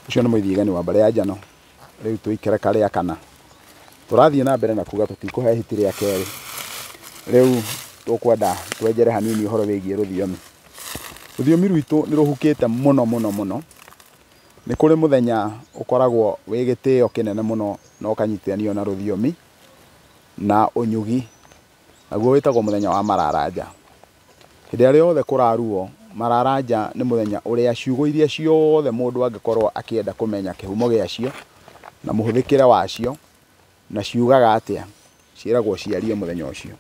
Ũcio nĩ mũithiagani wa mbarĩ ya Njano. Rĩu tũikare karĩa kana. Tũrathiĩ na mbere na kuga tũtikũhe hiti rĩa kerĩ. Rĩu tũkwenda twenjere hanini ũhoro wĩgiĩ rũthiomi. Rũthiomi rwitũ nĩ rũhukĩte mũno mũno mũno. Nĩ kũrĩ mũthenya ũkoragwo wĩ gĩtĩo kĩnene mũno na ũkanyitithanio na rũthiomi na ũnyugi, naguo wĩtagwo mũthenya wa mararanja. Hĩndĩ ĩrĩa yothe kũraruo, mararanja nĩ mũthenya ũrĩa ciugo iria ciothe mũndũ angĩkorwo akĩenda kũmenya kĩhumo gĩacio na mũhũthĩkĩre wacio na ciugaga atĩa, ciĩragwo ciario mũthenya ũcio.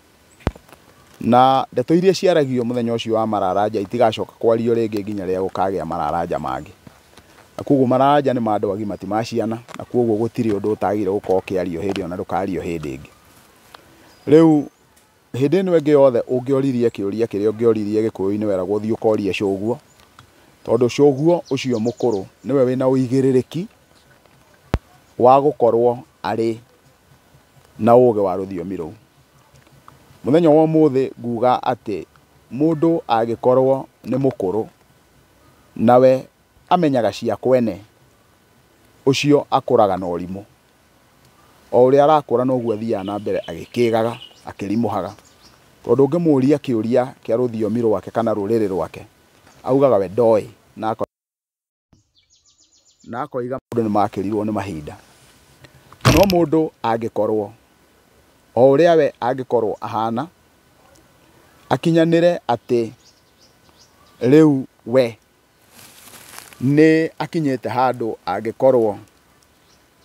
Na ndeto iria ciaragio mũthenya ũcio wa mararanja itigacoka kwario rĩngĩ nginya rĩrĩa gũkagĩa mararanja mangĩ. Na koguo mararanja nĩ ma andũ agima ti ma ciana, na koguo gũtirĩ ũndũ ũtagĩrĩire gũkorwo ũkĩario hĩndĩ ĩyo na ndũkario hĩndĩ ĩngĩ. Rĩu hĩndĩ ĩno ĩngĩ yothe ũngĩoririe kĩũria kĩrĩa ũngĩoririe gĩkũyũ-inĩ weragwo ũthiĩ ũkorie cũguo, tondũ cũguo ũcio mũkũrũ nĩwe wĩna ũigĩrĩrĩki wa gũkorwo arĩ na ũgĩ wa rũthiomi rũu. Mũthenya wa ũmũthĩ nguga atĩ mũndũ angĩkorwo nĩ mũkũrũ nawe amenyaga cia kwene, ũcio akũraga na ũrimũ. O ũrĩa arakũra noguo athiaga na mbere agĩkĩgaga, akĩrimũhaga. Tondũ ũngĩmũria kĩũria kĩa rũthiomi rwake kana rũrĩrĩ rwake, augaga we ndoĩ na akoiga maũndũ nĩ makĩrirwo nĩ mahinda. No mũndũ angĩkorwo o ũrĩa we angĩkorwo ahana, akinyanĩre atĩ rĩu we nĩ akinyĩte handũ angĩkorwo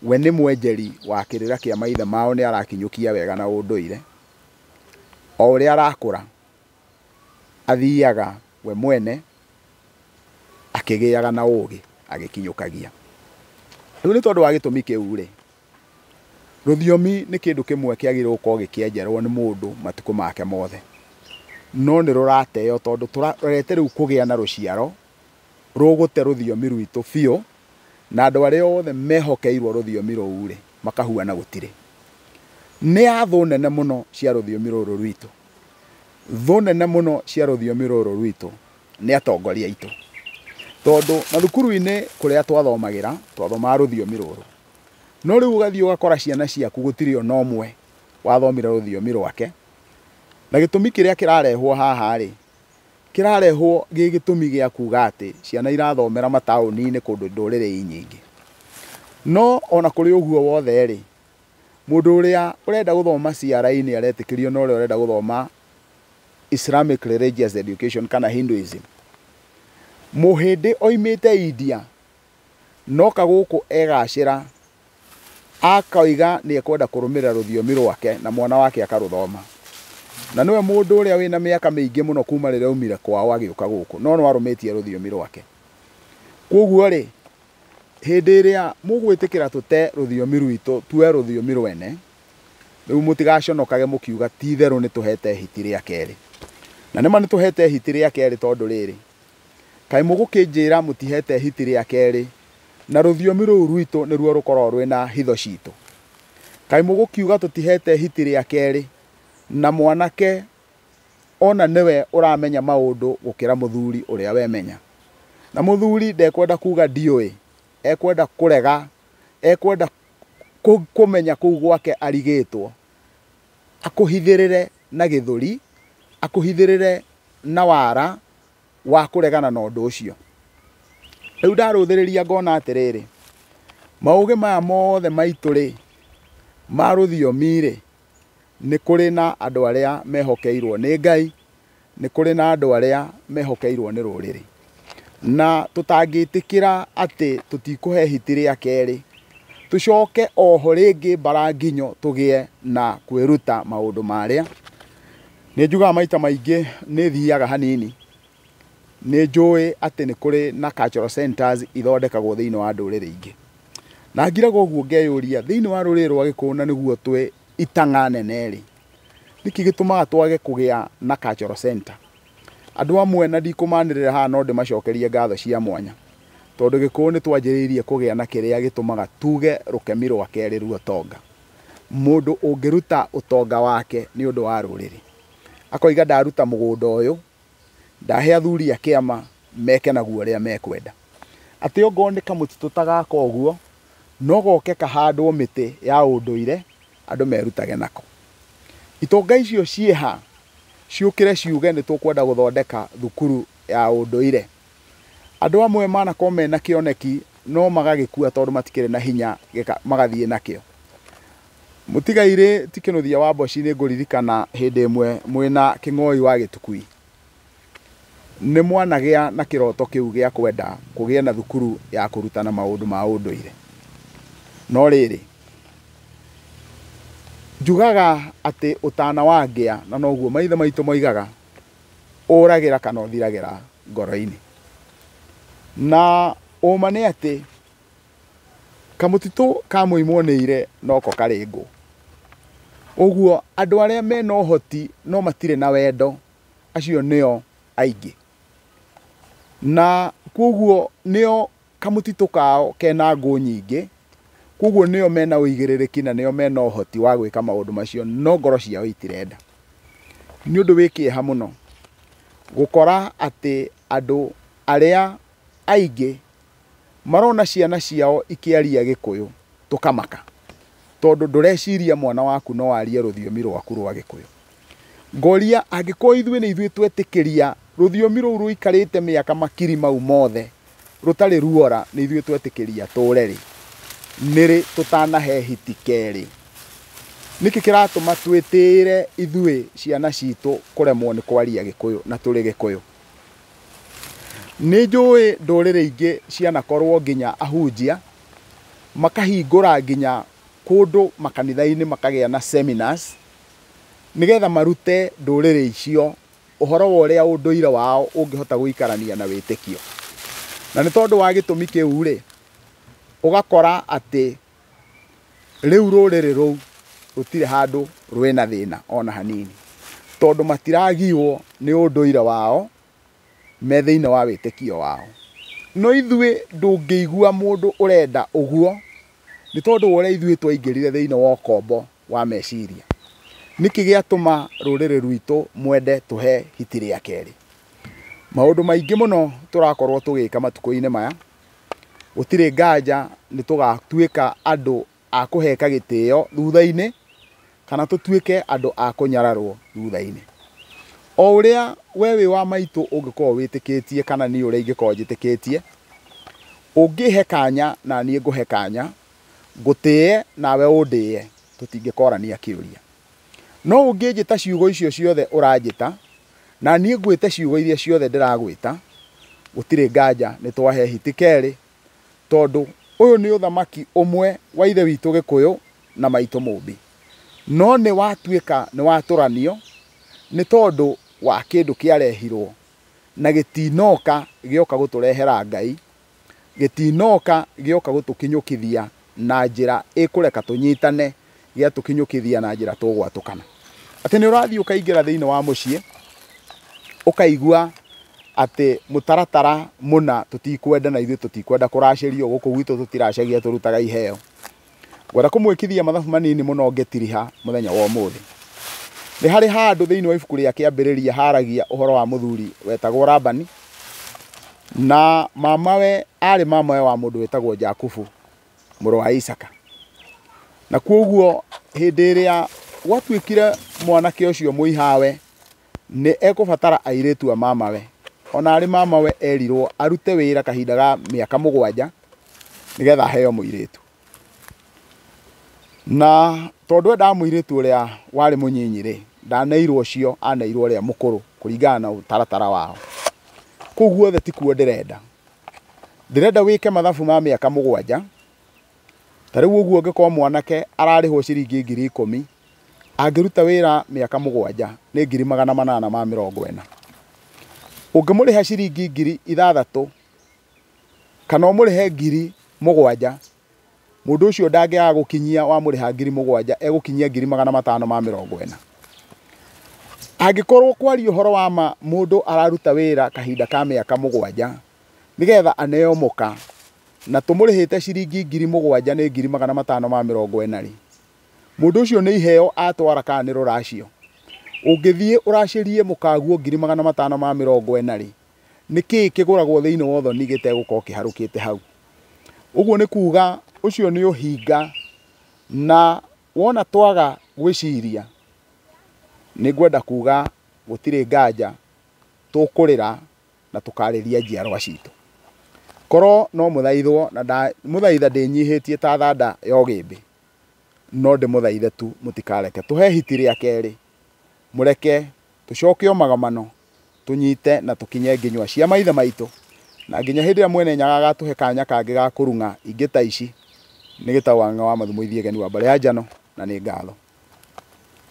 we nĩ mwenjeri wa kĩrĩra kĩa maithe mao nĩ arakinyũkia wega na ũndũire. O ũrĩa arakũra athiaga we mwene akĩgĩaga na ũgĩ agĩkinyũkagia. Rĩu nĩ tondũ wa gĩtũmi kĩu rĩ, rũthiomi nĩ kĩndũ kĩmwe kĩagĩrĩirwo gũkorwo gĩkĩenjerwo nĩ mũndũ matukũ make mothe. No nĩ rũrateo tondũ tũrorete rĩu kũgĩa na rũciaro rũgũte rũthiomi rwitũ biũ, na andũ arĩa othe mehokeirwo rũthiomi rũu rĩ makahuana gũtirĩ. Nĩ a thũ nene mũno cia rũthiomi rũrũ rwitũ. Thũ nene mũno cia rũthiomi rũrũ rwitũ nĩ atongoria aitũ. Tondũ mathukuru-inĩ kũrĩa twathomagĩra, twathomaga rũthiomi rũrũ. No rĩu ũgathiĩ ũgakora ciana ciaku gũtirĩ ona ũmwe wathomire rũthiomi rwake. Na gĩtũmi kĩrĩa kĩrarehwo haha rĩ, kĩrarehwo gĩ gĩtũmi gĩa kuga atĩ ciana irathomera mataũni-inĩ kũndũ ndũrĩrĩ nyingĩ. No ona kũrĩ ũguo wothe rĩ, mũndũ ũrĩa ũrenda gũthoma CRE-inĩ aretĩkĩrio na ũrĩa ũrenda gũthoma Islamic Religious Education kana Hinduism. Mũhĩndĩ oimĩte India noka gũkũ egacĩra akoiga nĩ ekwenda kũrũmĩrĩra rũthiomi rwake na mwana wake akarũthoma. Na nĩwe mũndũ ũrĩa wĩna mĩaka mĩingĩ mũno kuma rĩrĩa aumire kwao agĩũka gũkũ, no no arũmĩtie rũthiomi rwake. Koguo rĩ, hĩndĩ ĩrĩa mũgwĩtĩkĩra tũte rũthiomi rwitũ tuoe rũthiomi rwene, rĩu mũtigaconokage mũkiuga ti itherũ nĩ tũhete hiti rĩa kerĩ. Na nĩma nĩ tũhete hiti rĩa kerĩ tondũ rĩrĩ, kaĩ mũgũkĩnjĩra mũtihete hiti rĩa kerĩ na rũthiomi rũu rwitũ nĩruo rũkoragwo rwĩna hitho citũ. Kaĩ mũgũkiuga tũtihete hiti rĩa kerĩ na mwanake ona nĩwe ũramenya maũndũ gũkĩra mũthuri ũrĩa wemenya. Na mũthuri ndekwenda kuga ndiũĩ, ekwenda kũrega, ekwenda kũmenya kũu gwake arigĩtwo, akũhithĩrĩre na gĩthũri, akũhithĩrĩre na wara wa kũregana na ũndũ ũcio. Rĩu ndarũthĩrĩria ngona atĩrĩrĩ, maũgĩ maya mothe maitũ rĩ, ma rũthiomi rĩ, nĩ kũrĩ na andũ arĩa mehokeirwo nĩ Ngai, nĩ kũrĩ na andũ arĩa mehokeirwo nĩ rũrĩrĩ. Na tũtangĩtĩkĩra atĩ tũtikũhe hiti rĩa kerĩ, tũcoke oho rĩngĩ mbaranginyo tũgĩe na kwĩruta maũndũ marĩa. Nĩ njugaga maita maingĩ nĩ thiaga hanini, nĩ njũĩ atĩ nĩ kũrĩ na cultural centers ithondekagwo thĩinĩ wa ndũrĩrĩ ingĩ. Na ngiraga ũguo ngeyũria thĩinĩ wa rũrĩrĩ rwa Gĩkũyũ na nĩguo twĩ itang'a nene rĩ, nĩkĩ gĩtũmaga twage kũgĩa na cultural center? Andũ amwe na ndikũmanĩrĩra haha no ndĩmacokerie ngatho cia mwanya, tondũ Gĩkũyũ nĩ twanjĩrĩirie kũgĩa na kĩrĩa gĩtũmaga tuge rũkemi rwa kerĩ rwa ũtonga. Mũndũ ũngĩruta ũtonga wake nĩ ũndũ wa rũrĩrĩ, akoiga ndaruta mũgũnda ũyũ, ndahe athuri a kĩama meke naguo ũrĩa mekwenda. Atĩ ongorwo nĩ kamũtitũ ta gaka ũguo, no goke kahandwo mĩtĩ ya ũndũire, andũ merutage nako. Itonga icio ciĩha, ciũkĩre ciuge nĩ tũkwenda gũthondeka thukuru ya ũndũire. Andũ amwe manakorwo mena kĩoneki no magagĩkua tondũ matikĩrĩ na hinya magathiĩ nakĩo. Mũtigairĩ ti Kĩnuthia wa Mboci nĩ ngũririkana hĩndĩ ĩmwe mwĩna Kĩng'oi wa Gĩtukui. Nĩ mwanagĩa na kĩroto kĩu gĩa kwenda kũgĩa na thukuru ya kũrutana maũndũ ma ũndũire. No rĩrĩ, njugaga atĩ ũtana wa ngĩa, na noguo maithe maitũ moigaga, ũragĩra kana ũthiragĩra ngoro-inĩ. Na ũma nĩ atĩ kamũtitũ ka mũimwo nĩ ire noko karĩ ngũ. Ũguo andũ arĩa mena ũhoti no matirĩ na wendo, acio nĩo aingĩ. Na koguo nĩo kamũtitũ kao kena ngũ nyingĩ, koguo nĩo mena ũigĩrĩrĩki na nĩo mena ũhoti wa gwĩka maũndũ macio, no ngoro ciao itirenda. Nĩ ũndũ wĩ kĩeha mũno gũkora atĩ andũ arĩa aingĩ marona ciana ciao ikĩaria Gĩkũyũ tũkamaka, tondũ ndũreciria mwana waku no arie rũthiomi rwaku rwa Gĩkũyũ. Ngoria angĩkorwo ithuĩ nĩ ithuĩ twetĩkĩria rũthiomi rũu rũikarĩte mĩaka makiri mau mothe rũtarĩ ruora, nĩ ithuĩ twetĩkĩria tũre rĩ, nĩrĩ tũtanahe hiti kerĩ. Nĩkĩ kĩratũma twĩtĩĩre ithuĩ ciana citũ kũremwo nĩ kwaria Gĩkũyũ na tũrĩ Gĩkũyũ? Nĩ njũĩ ndũrĩrĩ ingĩ cianakorwo nginya ahunjia makahingũra nginya kũndũ makanitha-inĩ makagĩa na seminars nĩgetha marute ndũrĩrĩ icio ũhoro wa ũrĩa ũndũire wao ũngĩhota gũikarania na wĩtĩkio. Na nĩ tondũ wa gĩtũmi kĩu rĩ, ũgakora atĩ rĩu rũrĩrĩ rũu rũtirĩ handũ rwĩna thĩna ona hanini, tondũ matiragiywo nĩ ũndũire wao me thĩinĩ wa wĩtĩkio wao. No ithuĩ ndũngĩigua mũndũ ũrenda ũguo nĩ tondũ wa ũrĩa ithuĩ twaingĩrire thĩinĩ wa ũkombo wa meciria. Nĩkĩ gĩatũma rũrĩrĩ rwitũ mwende tũhe hiti rĩa kerĩ? Maũndũ maingĩ mũno tũrakorwo tũgĩka matukũ-inĩ maya, gũtirĩ nganja nĩ tũgatuĩka andũ a kũheka gĩtĩo thutha-inĩ, kana tũtuĩke andũ a kũnyararwo thutha-inĩ. O ũrĩa we wĩ wa maitũ ũngĩkorwo wĩtĩkĩtie kana niĩ ũrĩa ingĩkorwo njĩtĩkĩtie, ũngĩhe kanya na niĩ ngũhe kanya, ngũtĩe nawe ũndĩe, tũtingĩkorania kĩũria. No ũngĩnjĩta ciugo icio ciothe ũranjĩta, na niĩ ngwĩte ciugo iria ciothe ndĩragwĩta, gũtirĩ nganja nĩ twahe hiti kerĩ, tondũ ũyũ nĩ ũthamaki ũmwe wa ithe witũ Gĩkũyũ na maitũ Mũmbi. No nĩ watuĩka nĩ watũranio nĩ tondũ wa kĩndũ kĩarehirwo na gĩtinoka gĩoka gũtũrehera Ngai, gĩtinoka gĩoka gũtũkinyũkithia na njĩra ĩkũreka tũnyitane, gĩatũkinyũkithia na njĩra tũgwatũkana. Atĩ nĩ ũrathiĩ ũkaingĩra thĩinĩ wa mũciĩ ũkaigua atĩ mũtaratara mũna tũtikwenda na ithuĩ tũtikwenda kũracĩrio, gũkũ gwitũ tũtiracagia tũrutaga iheo. Ngwenda kũmwĩkithia mathabu manini mũno ngĩtiriha mũthenya wa ũmũthĩ. Nĩ harĩ handũ thĩinĩ wa ibuku rĩa kĩambĩrĩria haragia ũhoro wa mũthuri wetagwo Labani, na mamawe arĩ mamawe wa mũndũ wetagwo Jakubu mũrũ wa Isaka. Na koguo hĩndĩ ĩrĩa gwatuĩkire mwanake ũcio mũihawe nĩ ekũbatara airĩtu a mamawe, ona arĩ mamawe erirwo arute wĩra kahinda ga mĩaka 7 nĩgetha aheo mũirĩtu. Na tondũ endaga mũirĩtu ũrĩa warĩ mũnyinyi rĩ, ndaneirwo ũcio, aneirwo ũrĩa mũkũrũ kũringana na ũtaratara wao. Kũu guothe tikuo ndĩrenda. Ndĩrenda wĩke mathabu ma mĩaka 7. Ta rĩu ũguo ũngĩkorwo mwanake ararĩhwo ciringi 10,000, angĩruta wĩra mĩaka 7 nĩ 840,000. Ũngĩmũrĩha ciringi 6,000 kana ũmũrĩhe 7,000, mũndũ ũcio ndangĩaga gũkinyia wamũrĩha 7,000, egũkinyia 540,000. Angĩkorwo kwaria ũhoro wa ma mũndũ araruta wĩra kahinda ka mĩaka 7 nĩgetha aneo mũka, na tũmũrĩhĩte ciringi 7,000 nĩ 540,000 rĩ, mũndũ ũcio nĩ iheo atwara kana nĩ rũracio. Ũngĩthiĩ ũracĩrie mũkaguo 540,000 rĩ, Nĩ kĩĩ kĩgũragwo thĩinĩ wa ũthoni gĩtegũkorwo kĩharũkĩte hau? Ũguo nĩ kuga ũcio nĩ ũhinga, na wona twaga gwĩciria, nĩ ngwenda kuga gũtirĩ nganja tũkũrĩra na tũkarĩria njiarwa citũ. Korwo no mũthaithwo, na ndamũthaitha ndĩnyihĩtie ta thanda ya ũgĩmbĩ, no ndĩmũthaithe tu mũtikareke tũhe hiti rĩa kerĩ, mũreke tũcoke o magomano, tũnyite na tũkinye nginyua cia maithe maitũ, na nginya hĩndĩ ĩrĩa Mwene Nyaga agatũhe kanya kangĩ ga kũrung'a ingĩ ta ici. Nĩ gĩtau wa Ng'ang'a wa Mathumo ithiĩ geni wa mbarĩ ya Njano, na nĩ ngatho.